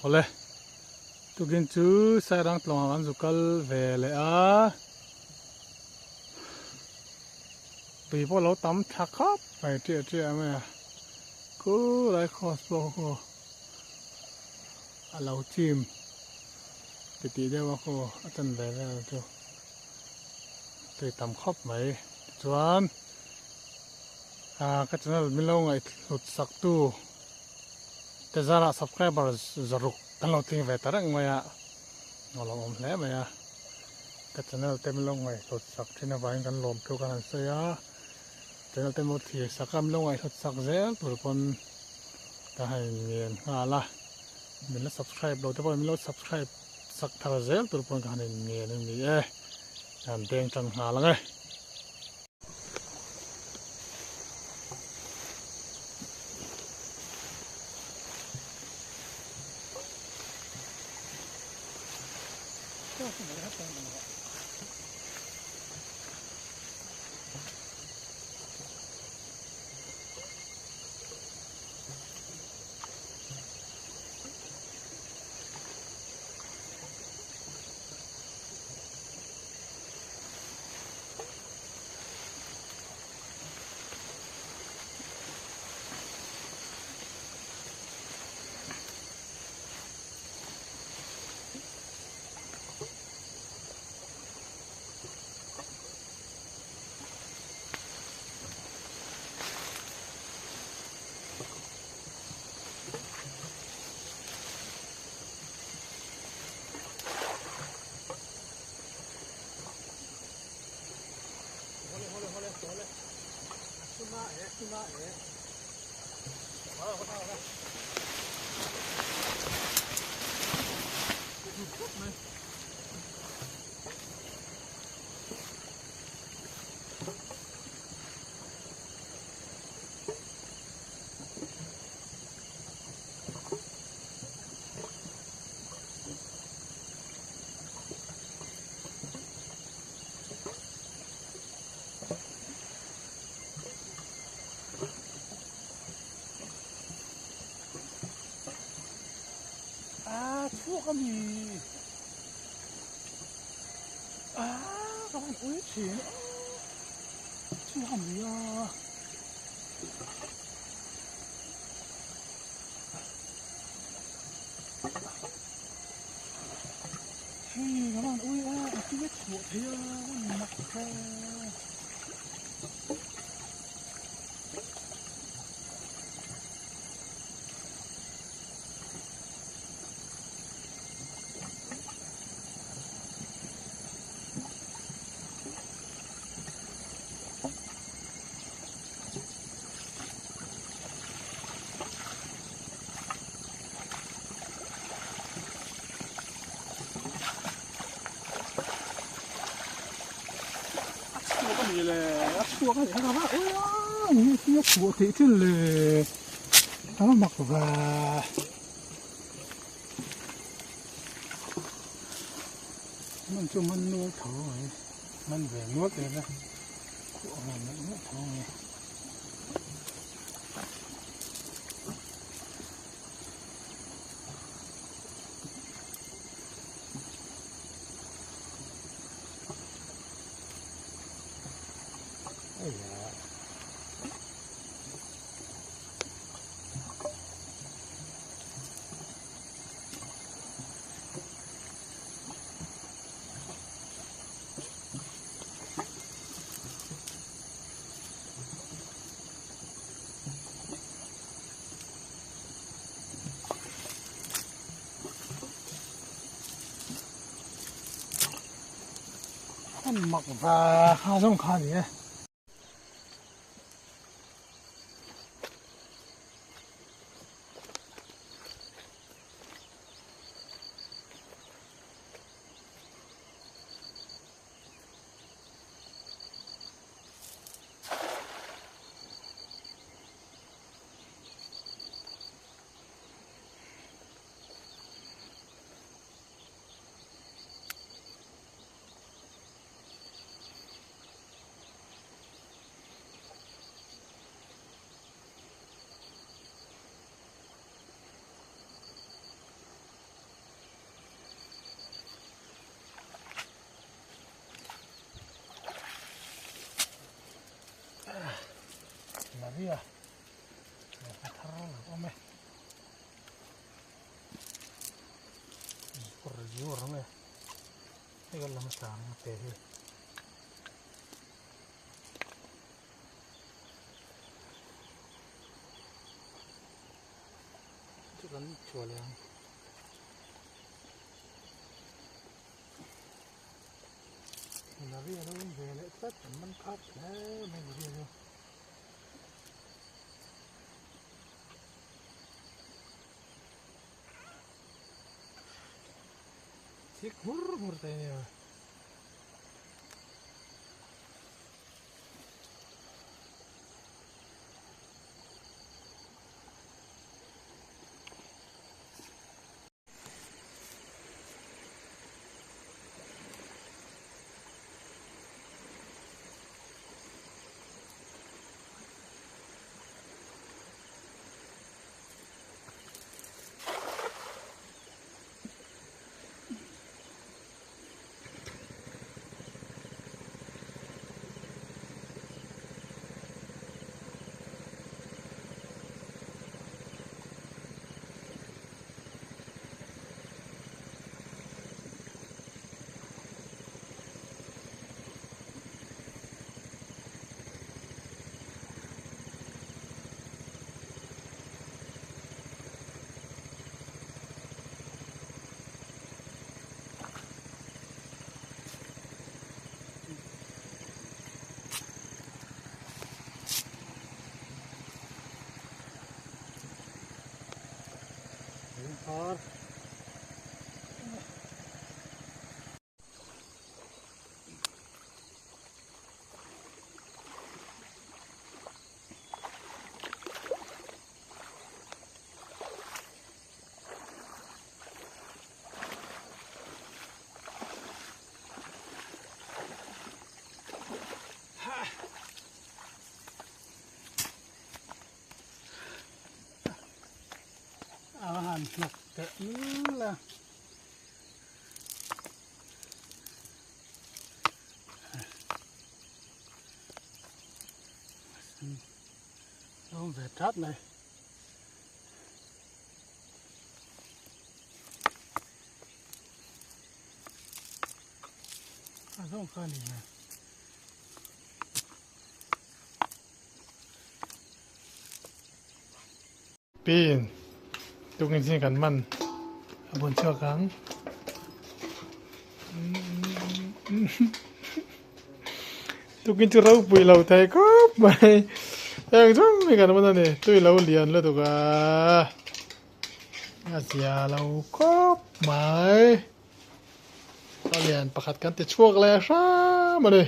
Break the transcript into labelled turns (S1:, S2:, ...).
S1: Awle, tukin chu Sairang tlawngah kan zu kal ve leh a, tui pawh a lo tam thla khawp mai ṭiah ṭiah mai a, khulai cross pawh khu a lo chim titih deuh a khu a chan ve vel chu tui tam khawp mai tichuan ah ka channel min lo ngaihhlut sak tu. Te zarah subscriber zaruk kan lo tling ve ta reng mai a, a lo awm hle mai a. Ka channel te min lo ngaihhlut sak thin avangin kan lawm thu kan han sawi a, channel te min lo thlir sak a, min lo ngaihhlut sak zel tur pawn ka han inngen nghal a, min la subscribe lo te pawh min lo subscribe sak thar zel tur pawn ka han inngen a ni e, ka han deng tan nghal ang e. A chhuak a mi a ka van ui thin a chhuak a mi a. Hei ka van ui a a chu vek chhuah thei a ka mak hle. A chhuak a ni le a chhuak a ni a va ui a ni hi a chhuah theih thin le a va mak ve. Man chu man nual tho mai man ve nual te na khuh ang man nual tho mai. An mak va kha zawng kha a ni e. Zir mai a, hei kan lam tlang te hi. Chu kan chhuah leh ang. Lari a lo awm ve leh tlat an man khat hle mai lari chu. Chik hmur hmur te nia. A han hnawk teh nul a. Awm ve tat mai. A zawng kha ni mai. Pin tukin zing kan man a bun chhuak ang. Tukin chu ropui lo thei khawp mai. Heng zawng hi kan man a ni. Tui lo lian lutuk a. A zia lo khawp mai. A lian pakhat kan ti chhuak leh hram a ni.